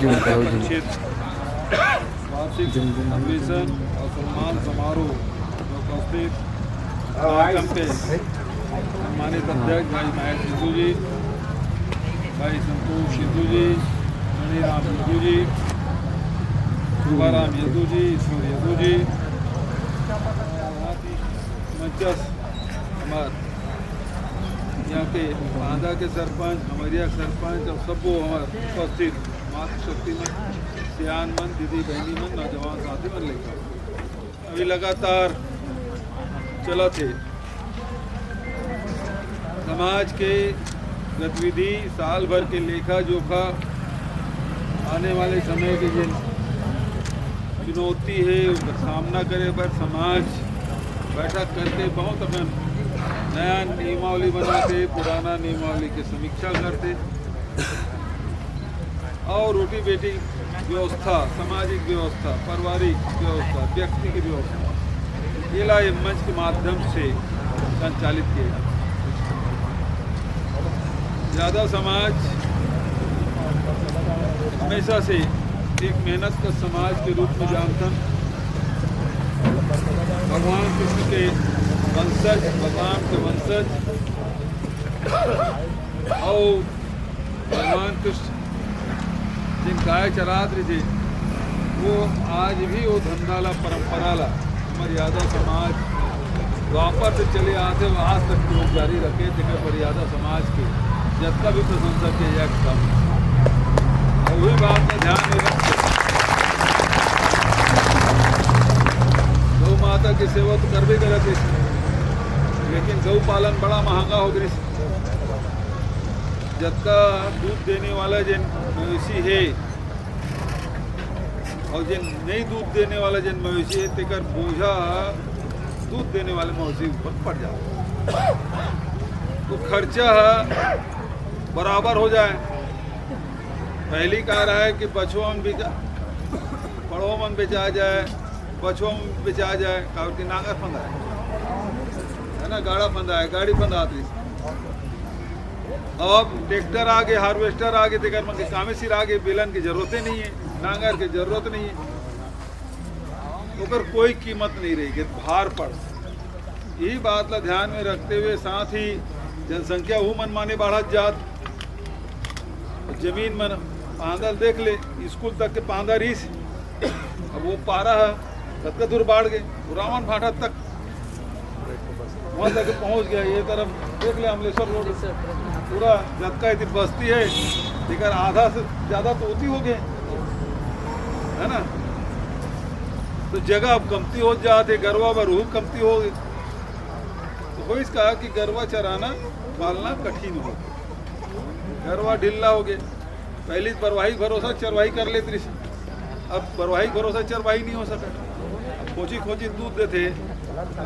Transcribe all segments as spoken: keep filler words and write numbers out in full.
क्षेत्र वार्षिक अधिवेशन और सम्मान समारोह में उपस्थित कार्यक्रम के सम्मानित अध्यक्ष भाई महेश सिद्धू जी, भाई संतोष सिद्धू जी, मणिराम सिद्धू जी, शोभाराम यदु जी, ईश्वर यदु जी, मंचस्थ हमार यहाँ के बांदा के सरपंच, हमरिया के सरपंच और सबो हमार उपस्थित मातृशक्ति मन, सियान मन, दीदी बहनी मन, नौजवान साथी मन लेकर अभी लगातार चलत हे। समाज के गतिविधि, साल भर के लेखा जोखा, आने वाले समय के जे चुनौती हे, ओकर सामना करे बर समाज बैठक करके बहुत अपन नया नियमावली बनाते, पुराना नियमावली के समीक्षा करते। और रोटी बेटी व्यवस्था, सामाजिक व्यवस्था, पारिवारिक व्यवस्था, व्यक्ति की व्यवस्था, एला ये मंच के माध्यम से संचालित किए जाते। यादव समाज हमेशा से एक मेहनत का समाज के रूप में जानथन। भगवान कृष्ण के वंशज, भगवान के वंशज और भगवान कृष्ण जिन गाय चरात रहिथे, वो आज भी वो धंधा ला, परंपरा ला हमर यादव समाज द्वापर से चले आथे, वो आज तक लोग जारी रखे, जेकर बर यादव समाज के जतका भी प्रशंसा किया जाए, कम। और वही बात का ध्यान में रख के गौ माता की सेवा तो करबे करत हे, लेकिन गौ पालन बड़ा महंगा हो गइस। जतका दूध देने वाला जेन मवेशी हे और जेन नहीं दूध देने वाला जेन मवेशी हे, तेकर बोझा दूध देने वाले मवेशी ऊपर पड़ जाता। तो खर्चा बराबर हो जाए। पहली का रहा है कि बछवा मन बेचा, पड़वा मन बेचा जाए, बछवा मन बेचा जाए, काबर कि नांगर फंदा है, है ना, गाड़ा फंदा है, गाड़ी फंदा आती। अब ट्रैक्टर आगे, हार्वेस्टर आगे, तेकर मन के कामे सिर आगे, बेलन की जरूरत ही नहीं है, नांगर की जरूरत नहीं है, ओकर कोई कीमत नहीं रही, भार पड़। यही बात ला ध्यान में रखते हुए साथ ही जनसंख्या हु मनमाने बाढ़त जात, जमीन मन पांदल देख ले, स्कूल तक के पांदा रहीस, अब वो पारा है, कतका दूर बाढ़ गए, वो रावण भाटा तक, वहाँ तक पहुँच गया। ये तरफ देख ले, अमलेश्वर रोड, पूरा जतका इतनी बस्ती है, लेकिन आधा से ज़्यादा तो होती हो गए, है ना? तो जगह अब कमती हो जाते, गरवा बर हु कमती हो गए। तो हो इसका कि गरवा चराना, पालना कठिन हो गया, गरवा ढिल्ला हो गए। पहली बरवाही भरोसा चरवाही कर लेत रहिस, अब बरवाही भरोसा चरवाही नहीं हो सका। अब खोची खोची दूध देते,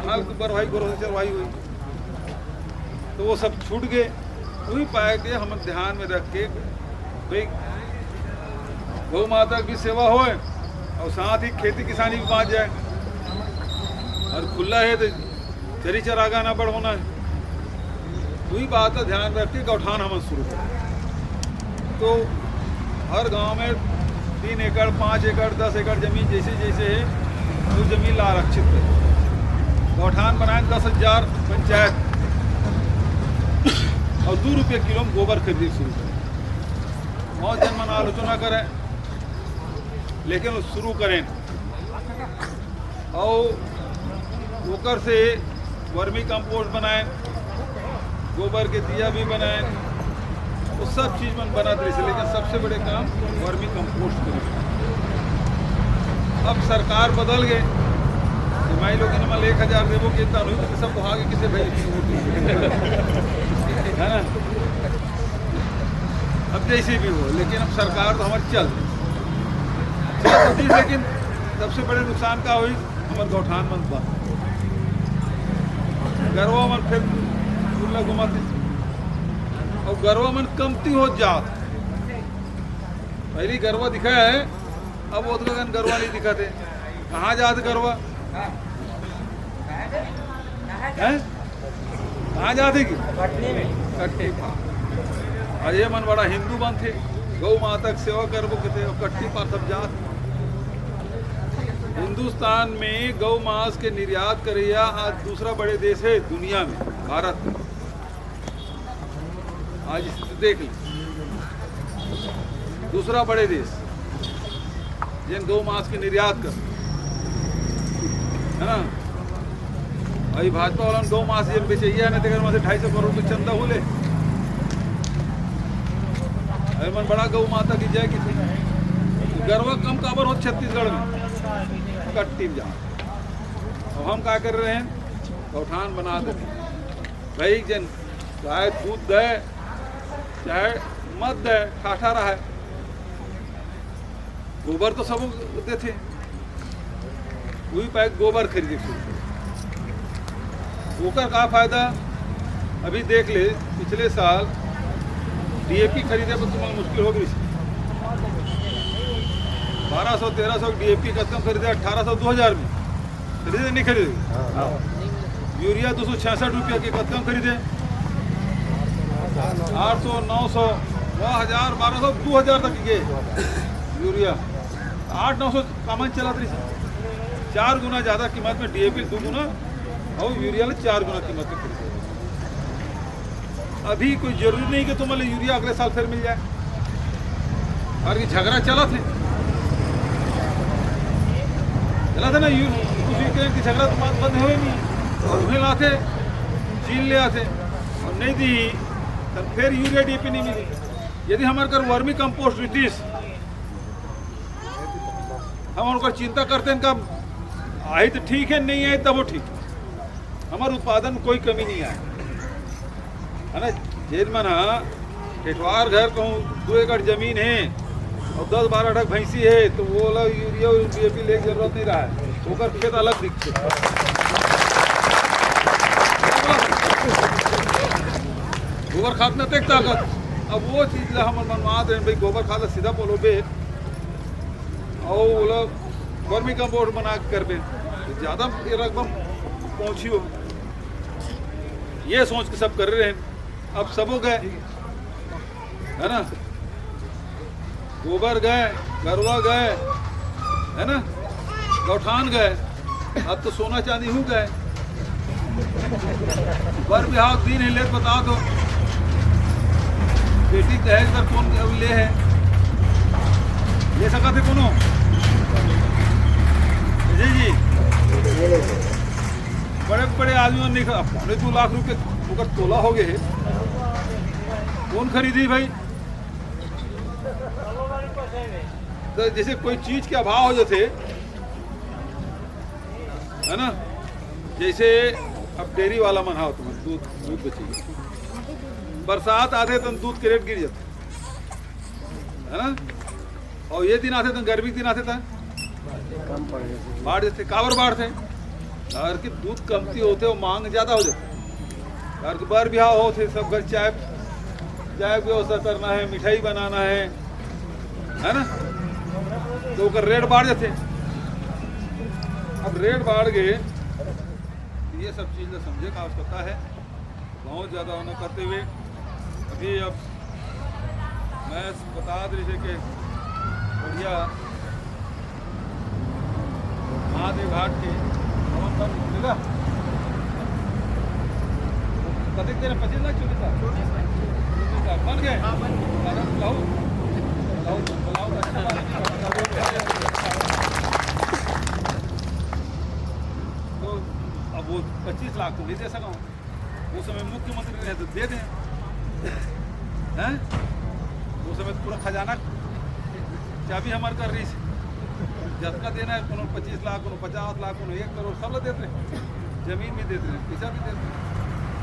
हाल बरवाही भरोसा चरवाही हुई, तो वो सब छूट गए। वही पाए के हम ध्यान में रख के भाई गौ माता की सेवा होए और साथ ही खेती किसानी भी बाँच जाए। और खुला है तो चरी चरागाह ना बढ़ होना है। वही बात का ध्यान रख के गौठान हमन शुरू करें। तो हर गांव में तीन एकड़, पाँच एकड़, दस एकड़ जमीन जैसे जैसे है, वो जमीन ला आरक्षित करें। गौठान बनाए दस हजार पंचायत और दो रुपये किलो में गोबर खरीदे शुरू करें। बहुत जन मन आलोचना करें, लेकिन वो शुरू करें। और ओकर से वर्मी कंपोस्ट बनाए, गोबर के दिया भी बनाए, वो सब चीज मन बनत रहिस, लेकिन सबसे बड़े काम वर्मी कंपोस्ट करे। अब सरकार बदल गए, तो मैं लोग इनमें एक हजार देबो के तनु तो सब वहाँ के किसे भाई वोट दे। है ना? अब जैसे भी हो, लेकिन अब सरकार तो हमारी चल रही, चल रही, लेकिन सबसे बड़े नुकसान का हुई, हमर गौठान मन बा, गरवा मन फिर उल्ला घुमाते, और गरवा मन कमती हो जात। पहली गरवा दिखा है, अब ओतका कन गरवा नहीं दिखाते। कहाँ जात गरवा? हैं? कहाँ जाते कि? कटनी में। कटनी में। और ये मन बड़ा हिंदू बनथे, गौ माता के सेवा करबो कथे, अउ कट्टी पार सब जात। हिंदुस्तान में गौ मांस के निर्यात करइया आज दूसरा बड़े देश हे दुनिया में, भारत में। आज स्थिति देख ले, दूसरा बड़े देश जेन गौ मांस के निर्यात कर, है ना? अभी भाजपा वाला गौ मांस जेन बेचइया हे ना, तेकर मन से ढाई सौ करोड़ के चंदा हुले। अरे मन बड़ा गौ माता की जय की। गरवा कम काबर हो छत्तीसगढ़ में? कट्टी में जा। अब हम का कर रहे हैं? गौठान बना दे भाई, जेन गाय दूध दे चाहे मत दे, ठाठा रहे। गोबर तो सब देथे, वही पैक गोबर खरीदे। ओकर का फायदा? अभी देख ले, पिछले साल डीएपी खरीदे पर तुम्हारा मुश्किल हो गई। बारह सौ तेरह सौ डीएपी कतका खरीदे, अठारह सौ दो हजार में खरीदे, नहीं खरीदे? हाँ। यूरिया दो सौ छियासठ रुपया के कतका खरीदे, आठ सौ, नौ सौ, नौ हजार, बारह सौ, दो हजार तक के यूरिया। आठ नौ सौ कमन चलत रही, चार गुना ज्यादा कीमत में डीएपी, दो गुना, और यूरिया ले चार गुना कीमत में खरीदे। अभी कोई जरूरी नहीं कि तुम्हारे यूरिया अगले साल फिर मिल जाए। और ये झगड़ा चलत हे, चलत हे ना, यू-, रूस यूक्रेन के झगड़ा तो बात बंद होए नहीं। उन्हें लाथे, चीन ले आथे, और नहीं दी तो फिर यूरिया डीएपी नहीं मिली। यदि हमारे घर वर्मी कंपोस्ट रहितिस, हम उनकर चिंता करते हैं, कब आई तो ठीक है, नहीं आई तब वो ठीक। हमारे उत्पादन में कोई कमी नहीं आए, है ना? जेन मन ह ठेठवार घर कहूँ दो एकड़ जमीन है और दस बारह ठक भैंसी है, तो वो वाला यूरिया और डीएपी लेके जरूरत नहीं रहा है, ओकर खेत अलग दिखते। गोबर खाद में तेज ताकत। अब वो चीज ला हमन मनवा दे भाई, गोबर खाद ला सीधा बोलो बे, और वो लोग वर्मी कंपोस्ट बना के करबे, तो ज्यादा ये रकबा पहुंची हो। ये सोच के सब कर रहे हैं। अब सबो गए, है ना? गोबर गए, गरवा गए, है ना? गौठान गए, अब तो सोना चांदी हो गए। बर बिहाव दिन ही लेत बता दो, बेटी दहेज बर कौन ले है, ले सका थे कोनो? अजय जी, बड़े बड़े आदमी नहीं खा, पौने दो लाख रुपए ओकर तोला हो गए है, कौन खरीदी भाई? तो जैसे कोई चीज के अभाव हो जाते, है ना, जैसे अब डेयरी वाला मन हा, तुम दूध, दूध बेची, बरसात आते तो दूध के रेट गिर जाते, है ना? और ये दिन आते तो, गर्मी के दिन आते तो बाढ़ जाते, काबर बाढ़ थे? काबर कि दूध कमती होते और मांग ज्यादा हो जाते। काबर कि बर बिहाव होते, सब घर चाय, चाय की व्यवस्था करना है, मिठाई बनाना है, है ना? तो ओकर रेट बाढ़ जाते। अब रेट बाढ़ गए, ये सब चीज ला समझे का आवश्यकता है। बहुत ज्यादा होना करते हुए अभी अब मैं बता दे रहे कि बढ़िया महादेव घाट के भवन बन मिला। कतेक देर में? पच्चीस लाख, चौबीस लाख? चौबीस लाख। बन गए? हाँ, बन गए। अरे, लाओ। लाओ, लाओ, अच्छा बात है। तो अब वो पच्चीस लाख तो नहीं दे सका हूँ। वो समय मुख्यमंत्री रहे तो दे दें, हैं? वो समय पूरा खजाना चाबी हमार कर रही थी। जतका देना है, कोनो पच्चीस लाख, कोनो पचास लाख, कोनो एक करोड़, सब लोग देते रहे। जमीन भी देते रहे, पैसा भी देते रहे।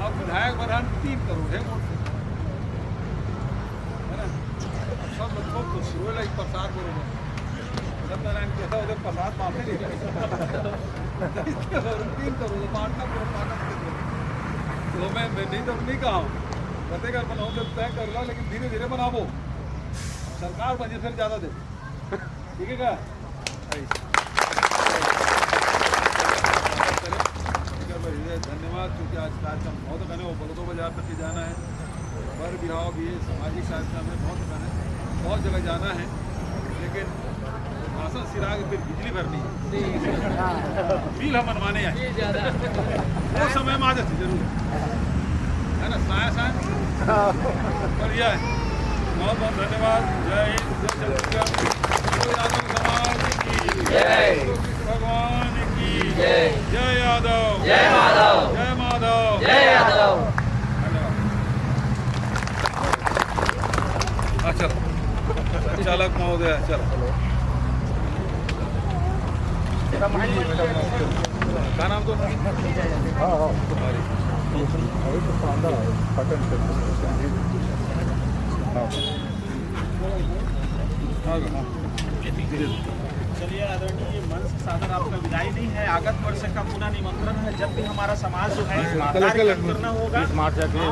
अब विधायक बरहन तीन करोड़ है वोट से, है ना? सब लोग खूब खुश, रोए लाइक प्रसाद बरोबर। सत्यनारायण कैसा होता है, प्रसाद बांटे नहीं। तीन करोड़ बांटना, पूरा बांटना। तो मैं, मैं नहीं तो नहीं कहा हूँ, बताएगा, बनाओ जब तय कर लो, लेकिन धीरे धीरे बनाओ। सरकार बने फिर ज्यादा दे, ठीक है क्या? धन्यवाद, क्योंकि आज कार्यक्रम बहुत घने, वो बलदो बाजार तक के जाना है, बर बिहाव भी है, सामाजिक कार्यक्रम है, बहुत घने। बहुत जगह जाना है, लेकिन भाषण सिरा के फिर बिजली भरनी है। बिल हम मनवाने आए। वो समय में आ जाती जरूर। है ना, साया साया। बढ़िया है। बहुत बहुत धन्यवाद। जय हिंद, जय छत्तीसगढ़। बोलो यादव समाज की जय। भगवान की जय। जय यादव। जय माधव। जय माधव। जय यादव। धन्यवाद। हाँ, चलो। चालक महोदय, चलो। का नाम तो? हाँ, हाँ। अरे। हाँ। चलिए आदरणीय, मंच से सादर आपका विदाई नहीं है। आगत वर्ष का पुनः निमंत्रण है। जब भी हमारा समाज जो है, कार्यक्रम करना होगा, आप जो है,